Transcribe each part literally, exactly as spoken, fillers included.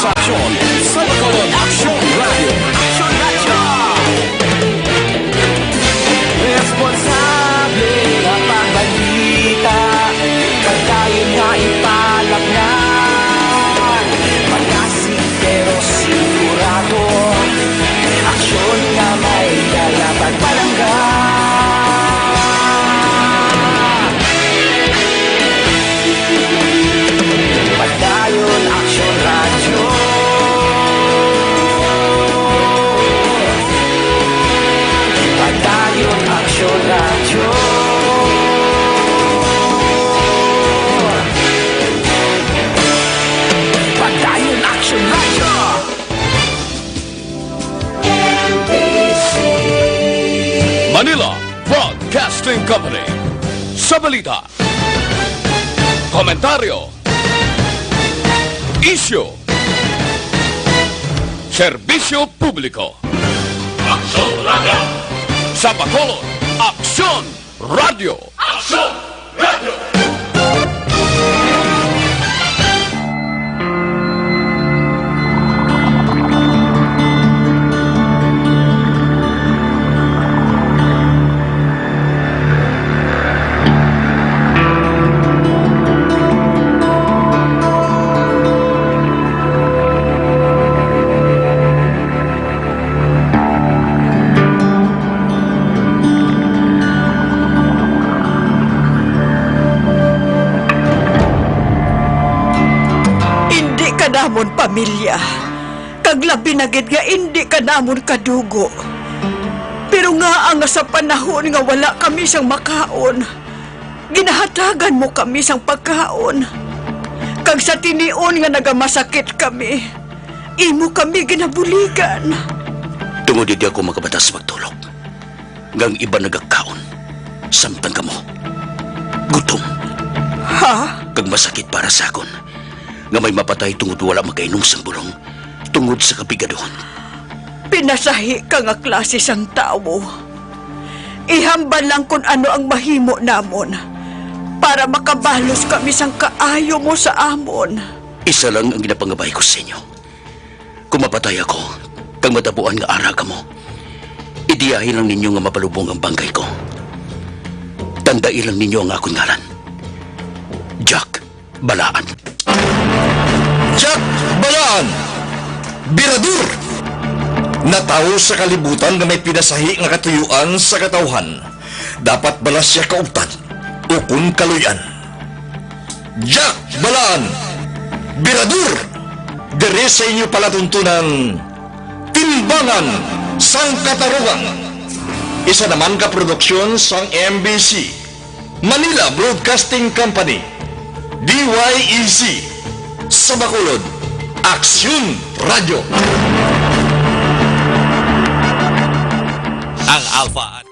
Aksyon sa Bacolod, Aksyon Radio. Aksyon Radio. Responsable nga pagbalita, pagdayon nga ipalapnan. Magasig pero sigurado, aksyon nga may dala pagpalangga. Padayon Aksyon Radyo. Padayon Aksyon Radyo. Padayon Aksyon Radyo. Manila Broadcasting Company. Sa balita, komentaryo, isyu, serbisyo publiko. Aksyon Radio. Sa Bacolod, Aksyon Radio. Aksyon Radio. Indi ka namon pamilya, kag labi na gid nga indi ka namon kadugo. Pero ngaa nga sa panahon nga wala kami sang makaon, ginahatagan mo kami sang pagkaon, kag sa tinion nga nagamasakit kami, imo kami ginabuligan. Tungod hindi ako makabatas magtulog, nga ang iban nagakaon, samtang kamo gutom. Ha? Kag masakit para sa akon, nga may mapatay tungod wala makainom sang bulong, tungod sa kapigaduhon. Pinasahi ka nga klase sang tawo. Ihambal lang kon ano ang mahimo namon, para makabalos kami sang kaayo mo sa amon. Isa lang ang ginapangabay ko sa inyo. Kung mapatay ako, kag matabuan nga ara kamo, idiyahi lang ninyo nga mapalubong ang banggay ko. Tandai lang ninyo ang akon ngalan, Jack Balaan. Jack Balaan, birador! Natawo sa kalibutan nga may pinasahi nga katuyuan sa katawhan. Dapat bala sia kauptan ukon kaluy-an. Jack Balaan, birador! Diri sa inyo palatuntunan, Timbangan sang Katarungan. Isa naman ka produksyon sang M B C. Manila Broadcasting Company, D Y E C, sa Bacolod, Aksyon Radyo. Ang Alpha at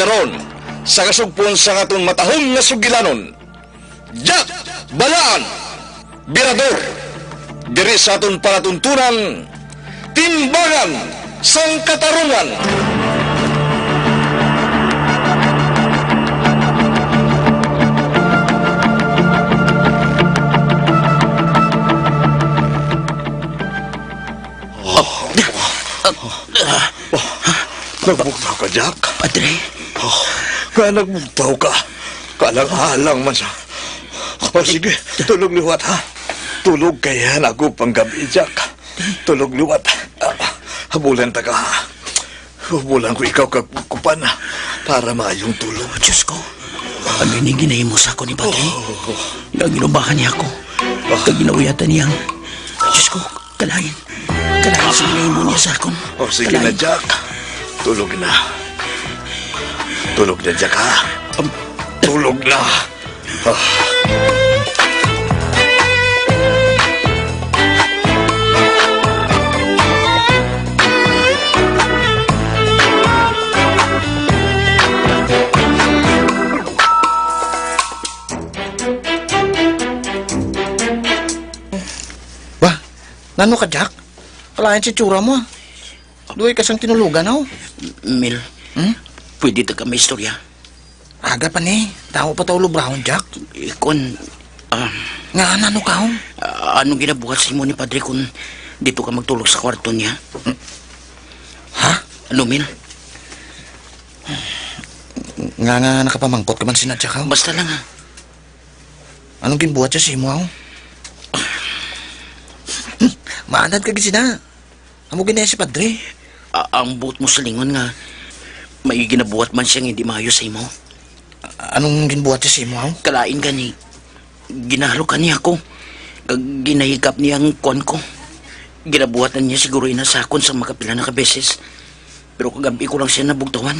Ron, sa kasugpon sang aton matahom nga sugilanon, Jack Balaan, Birador, diri sa aton palatuntunan, Timbangan sang Katarungan. Nagbugtaw ka, Jack? Padre? Oh, nga nagbugtaw ka? Kalang-alang man sa... Oh, sige, tulog liwat, ha? Tulog kay nagupang gabi, Jack. Tulog liwat. Ah, habulan ta ka, ha? Habulan ko ikaw kag kupan, ha? Para maayong tulog. Diyos ko, ano ini ginahimo sa akon ni Padre? Oh. Nga ginumbahan niya ako. Ah. Kag ginauyatan niya ang... Diyos ko, kalain. Kalain sa ginahimo niya sa akon. Oh, sige na, Kalain. Jack. Tulog na. Tulog na, Jack, ha? Um, Tulog na. Ah. Ba, nano ka, Jack? Kalain si tsura mo, ah. Duhay ka sang tinulogan, aw. Mil, Hmm? Pwede ta ka maistorya? Aga pa ni. Daw pa ta ulobrahon, Jack. Eh, kun, ah, Nga, ano ka, oh? Ah, anong ginabuhat sa imo ni Padre kun dito ka magtulog sa kwarto niya? Hmm? Ha? Ano, Mil? Nga, nga, nakapamangkot ka man sina, Jack, oh? Basta lang, ha. Anong ginbuhat siya sa imo, oh? Maanad ka gid sina. Amo gid na si Padre. A-, ang buot mo silingon nga may ginabuhat man siya nga hindi maayo sa imo. A-, anong ginbuhat niya sa imo, haw? Kalain gani, ginahalokan niya ako, kag ginahikap niya ang kuan ko. Ginabuhatan niya siguro ina sa akon sa makapila na ka beses, pero kagab-i ko lang siya nabugtawan.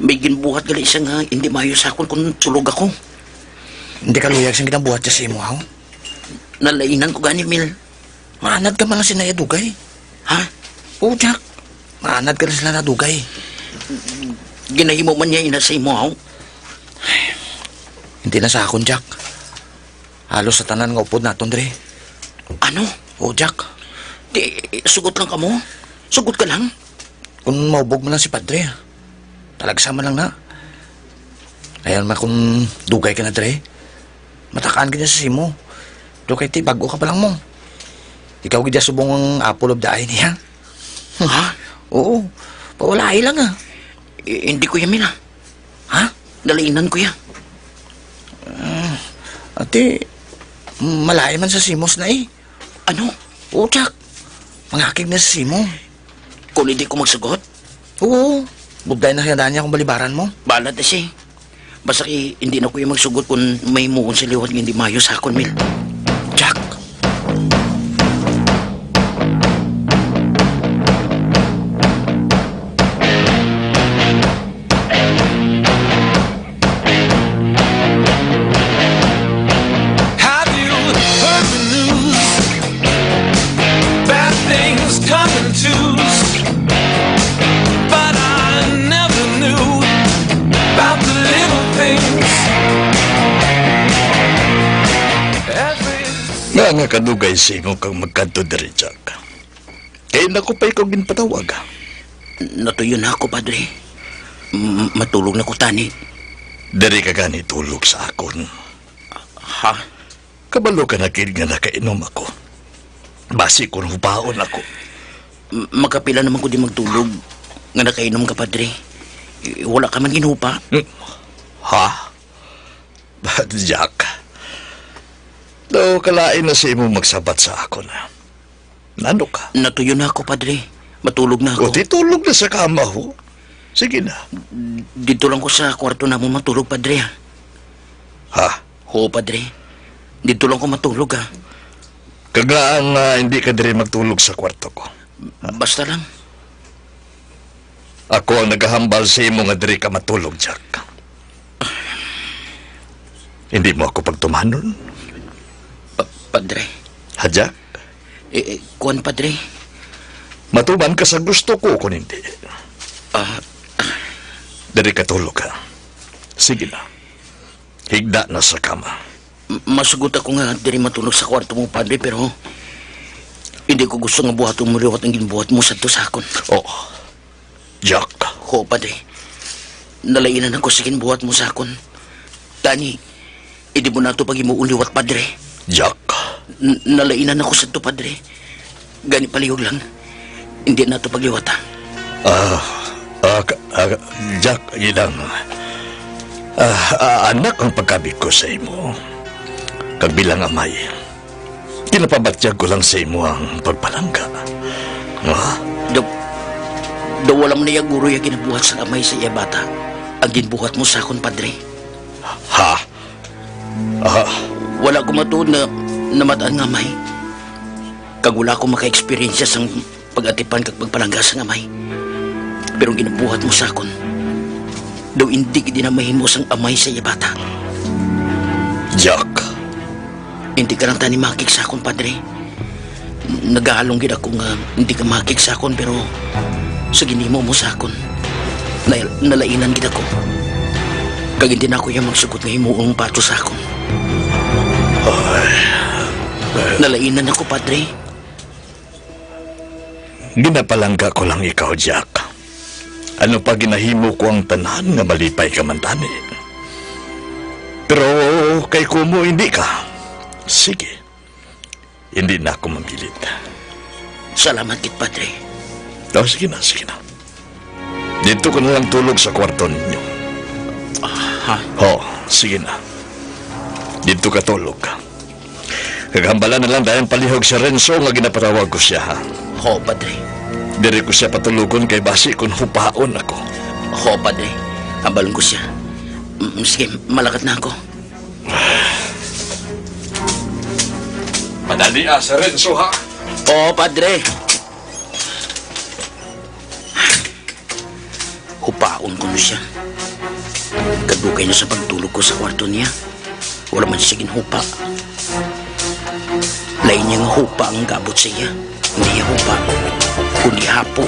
May ginbuhat gali siya nga hindi maayo sa akon kung tulog ako. Hindi ka luyag sing ginabuhat niya sa imo, haw? Nalainan ko gani, Mil. Maanad ka man lang sila nadugay. Ha? Oo, Jack. Maanad ka lang sila nadugay. Ginahimo man niya ina sa imo, haw? Hindi na sa akon, Jack. Halos sa tanan nga upod naton, dre. Ano? Oo, Jack. Di, sugot lang kamo? Sugot ka lang? Kung maubog man lang si Padre, ah. Talagsa man lang na. Ayan man kung dugay ka na, dre. Matakaan ka niya sa simo. Do kay ti, bag-o ka pa lang mo. Ikaw gid subong ang apple of the eye niya. Ha? Oo. Pawalay lang, ah. I-, hindi ko yamin, ah. Ha? Dalinan ko ya. Ah, ate, malay man sa simos na eh. Ano? Oo, Jack. Mangakig na sa simo. Kung hindi ko magsugot? Oo. Budlay na kaya niya kung balibaran mo. Bahala na siya. Basta kay hindi na ko yung magsugot kung may muon sa liwat nga hindi maayo sa akon, Mil. Jack. Have you heard the news? Bad things come in twos. But I never knew about the little things. Every Nga nga kadugay sa imo kang magkadto diri, Jack. Kay nako pa ikaw ginpatawag. Natuyo na ako, Padre. M-, matulog na ko tani. Diri ka gani tulog sa akon. Ha? Kabalo ka na gid nga nakainom ako. Basi kung hubaon ako. M-, makapila naman ko di magtulog nga nakainom ka, Padre. I-, wala ka man ginhupa. Hmm. Ha? But, Jack, daw kalain na sa imong magsabat sa akon, ah. Nano ka? Natuyo na ako, Padre. Matulog na ako. O, di tulog na sa kama, ho. Sige na. Dito lang ko sa kwarto namon matulog, Padre, ha? Ha? Oo, Padre. Dito lang ko matulog, ha? Kag nga ang, ah, hindi ka diri magtulog sa kwarto ko. Basta lang. Ako ang nagahambal sa imo nga diri ka matulog, Jack. Hindi mo ako pagtumanon? Pa-, Padre. Ha, Jack? Eh, eh, kuwan, Padre. Matuman ka sa gusto ko, kung hindi. Ah. Diri ka tulog, ha? Sige na. Higda na sa kama. M-, masugot ako nga diri matulog sa kwarto mo, Padre, pero hindi ko gusto nga buhaton mo liwat ang ginbuhat mo sadto sa akon. Oh, Jack. Ho, Padre. Nalainan ako sa ginbuhat mo sa akon. Tani, hindi mo nato paghimuon liwat, Padre. Jack. N-, nalainan ako sadto, Padre. Gani palihog lang. Hindi nato pagliwata. Ah, ah, ka-, ah, Jack, Gidang. Ah, ah, anak ang pagkabig ko sa imo. Kag bilang amay, ginapabatyag ko lang sa imo ang pagpalangga. Ha? Daw, daw wala man niya guro ya ginabuhat sang amay sa iya bata. Ang ginbuhat mo sa akon, Padre. Ha? Ah. Wala ko matuod na namat-an nga amay. Kag wala ako maka-eksperyensya sang pag-atipan kag pagpalangga sang amay. Pero ang ginabuhat mo sa akon, daw indi gid na mahimo sang amay sa iya bata. Jack. Hindi ka lang tani makig sa akon, Padre. Nagaalong gid ako nga hindi ka makig sa akon, pero sa ginhimo mo sa akon, na-, nalainan gid ako. Kag hindi na ako iya magsugot nga himuon ang bato sa akon. Ay. Nalainan ako, Padre. Ginapalangga ko lang ikaw, Jack. Ano pa, ginahimo ko ang tanan nga malipay ka man tani. Pero kay kumo hindi ka. Sige. Hindi na ako mamilit. Salamat gid, Padre. Oh, sige na, sige na. Dito ka na lang tulog sa kwarto ninyo. Ah, ha? Ho, sige na. Dito ka tulog. Kag hambalan na lang dayon palihog si Renzo nga ginapatawag ko siya, ha? Ho, Padre. Diri ko siya patulogon kay basi kun hupaon ako. Ho, Padre. Hambalon ko siya. Mm, sige, malakat na ako. Padali, ah, si Renzo, ha? Oo, Padre. Hupaon ko na siya. Kadugay na sa pagtulog ko sa kwarto niya. Wala man siya ginhupa. Lain niya nga hupa ang gabot sa iya. Hindi iya hupa, kundi hapo.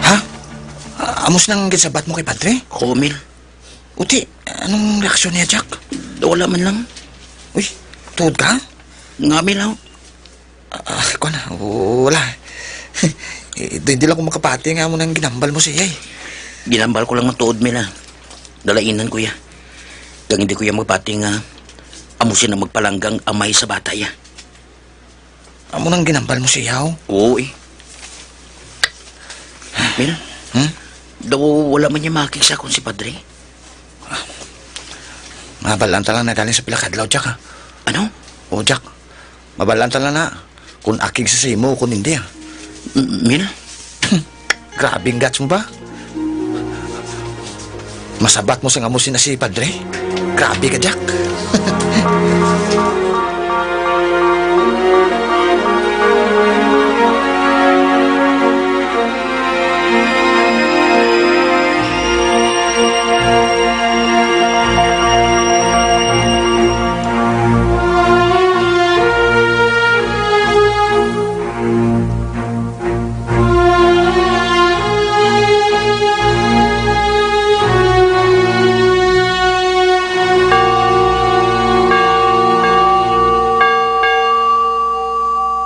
Ha? Ah, amo sina ang ginsabat mo kay Padre? Huo, Mil. Uti, anong reaksyon niya, Jack? Wala man lang. Uy, tuod ka? Nga, Mil, haw? Ah, ah, kuwan na, wala. Eh, di, di lang ko makapati nga amo nang ginhambal mo sa iya, eh. Ginhambal ko lang matuod, Mil, ah. Dalainan ko iya. Kag hindi ko iya magpati nga amo sina magpalanggang amay sa bata iya. Amo nang ginhambal mo sa iya, oh. Oo, eh. Mil? Hmm? Daw wala man niya makig sa akon si Padre. Mabal-an ta lang na galing sa pila ka adlaw, Jack, ha? Ano? O, Jack. Mabal-an ta lang na kung akig sa sa imo o kung hindi, ha? M-, Mil? Grabe ang guts mo ba? Masabat mo sa nga mo sina si Padre? Grabe ka, Jack.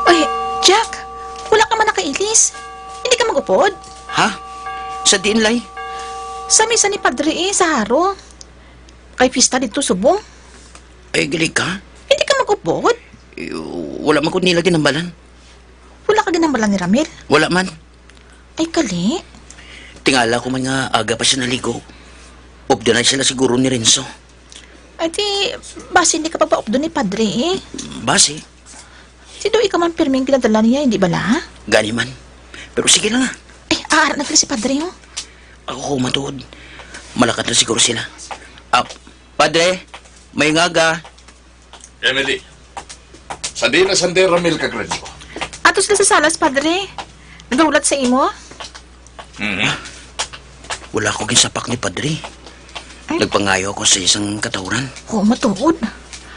Ay, Jack, wala ka man nakailis. Hindi ka mag-upod? Ha? Sa diin, Lay? Sa misa ni Padre, eh, sa Haro. Kay pista dito subong. Ay, gali ka? Hindi ka mag-upod? Eh, wala man ko nila ginambalan. Wala ka ginambalan ni Ramil? Wala man. Ay, kali. Tingala ko man nga aga pa siya naligo. Updo na sila siguro ni Renzo. Ay, di, basi hindi ka pagpaupdo ni Padre, eh. Basi. Si Doi ka man pirming pinadala niya, hindi bala? Gani man. Pero sige lang, ah. Ay, aara na pala si Padre, oh. Ako ko matuod. Malakat na siguro sila. Ah, Padre, may ngaga. Emily, sa di na sandi Ramil kag Renzo? Ato sila sa salas, Padre. Nagahulat sa imo? Mhm. Wala ko ginsapak ni Padre. Ay. Nagpangayo ako sa isang katawran. Oo, matuod.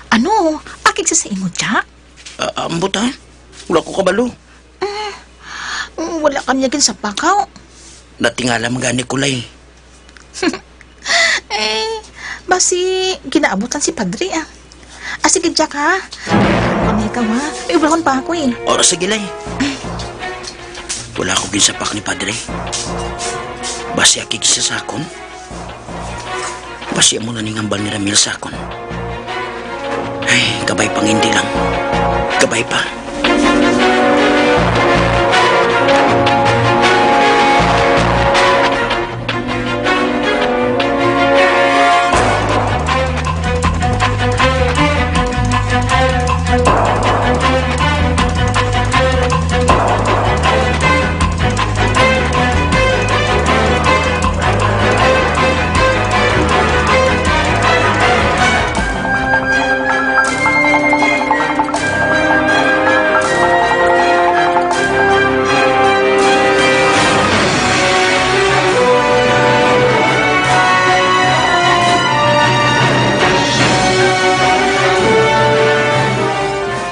Ano? Akig sa sa imo, Jack? Ah, ambot, ha? Wala ko kabalo. Mm, wala ka niya ginsapak, haw? Natingala man gani ko, Lay. Eh, basi ginaabot lang si Padre, ah. Ah, sige, Jack, ha? Ano ikaw, ha? May ubahon pa ako, eh. O, sige, Lay. Wala ko ginsapak ni Padre. Basi akig siya sa akon. Basi amo na ning hambal ni Ramil sa akon. Ay, kabay pa nga hindi lang. Kabay pa.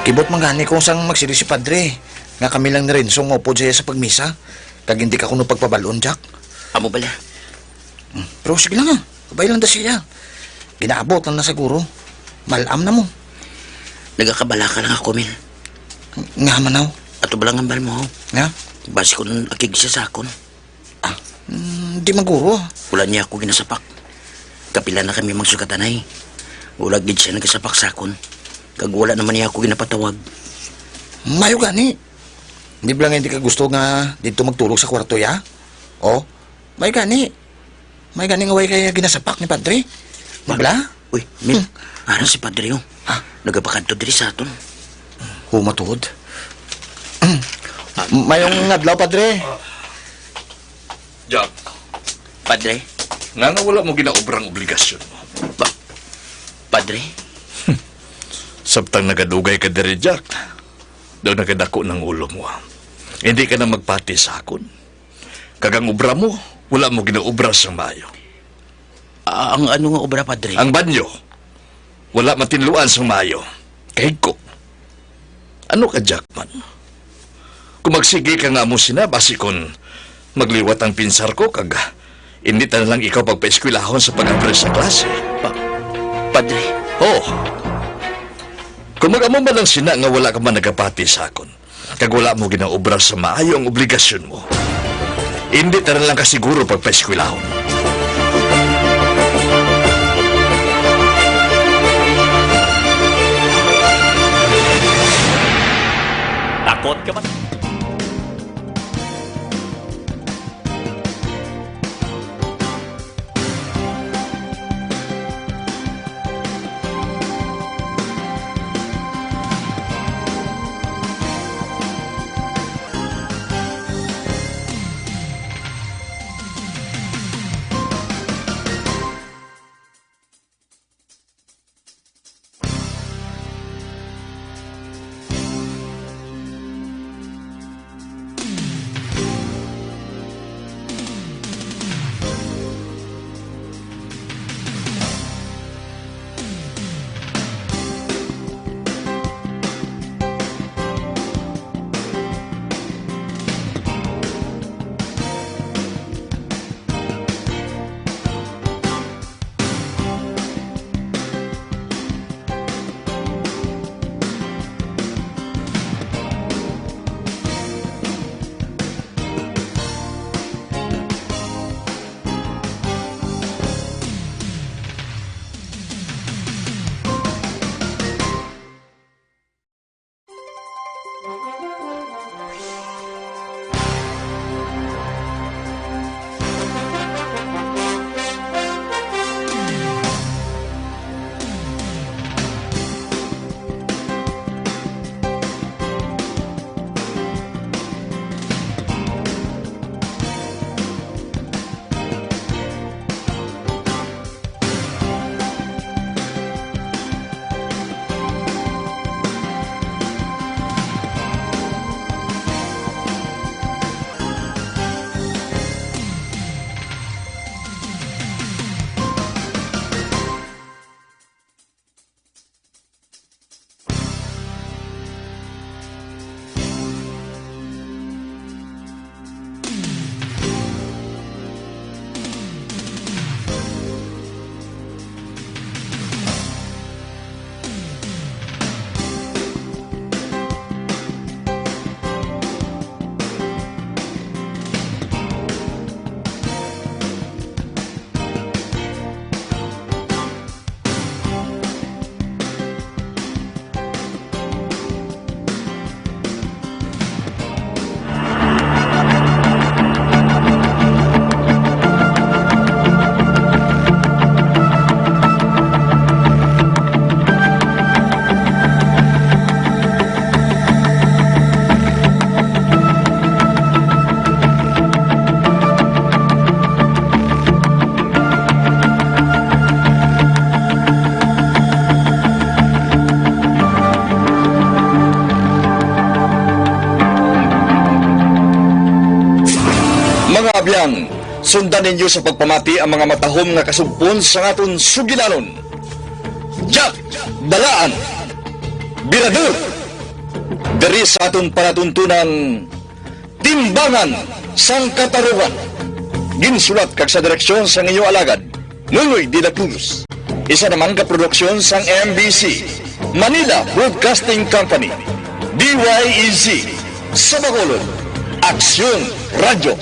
Kibot man gani ko sang magsiling si Padre nga kami lang ni Renzo ang maupod sa iya sa pagmisa, kag hindi ka kuno pagpabal-on, Jack. Amo bala? Hmm, pero sige lang, ah. Kabay lang da siya. Ginaabot lang na siguro. Mal-am na mo. Nagakabalaka lang ako, Mil. Nga man, aw? Ato ba lang ang bal mo, ho? Nga? Basi kung akig siya sa akon. Ah, mm, di maguro, ah. Wala niya ako ginasapak. Kapila na kami magsugatan, ay. Wala gid siya nagasapak sa akon. Kag wala naman niya ako ginapatawag. Mayo gani. Di ba lang hindi ka gusto nga dito magtulog sa kwarto, ya? Oh, may gani. May gani nga way kaya ginasapak ni Padre. Di bala? Uy, Mil, Hmm. Ara si Padre, oh. Ha? Nagapakadto diri sa aton. Humatuod. Ah, Mayong adlaw, Padre. Jack, Padre? Nga nga wala mo ginaobrang obligasyon mo? Pa-, Padre? Samtang nagadugay ka diri, Jack, daw nagadako nang ulo mo. Hindi ka na magpati sa akon. Kag ang obra mo, wala mo ginaobra sang maayo. Ah, ang ano nga obra, Padre? Ang banyo, wala matinluan sang maayo. Kahigko. Ano ka, Jackman? Kung magsigi ka nga mo sina, basi kon magliwat ang pinsar ko, kag hindi ta na lang ikaw pagpaeskwelahon sa pag-abri sa klase. Pa-, Padre. Oh. Kung mag-amo man lang sina nga wala ka man nagapati sa akon, kag wala mo ginaobra sa maayo ang obligasyon mo, hindi ta na lang ka siguro pagpaeskwelahon. Takot ka ba? Mga abyan, sundan ninyo sa pagpamati ang mga matahom nga kasugpon sang aton sugilanon. Jack Dalaan, Birador, diri sa aton palatuntunan, Timbangan sang Katarungan. Ginsulat kag sa direksyon sang inyo alagad, Nonoy de la Cruz. Isa naman ka produksyon sang M B C, Manila Broadcasting Company, D Y E Z, sa Bacolod, Aksyon Radyo.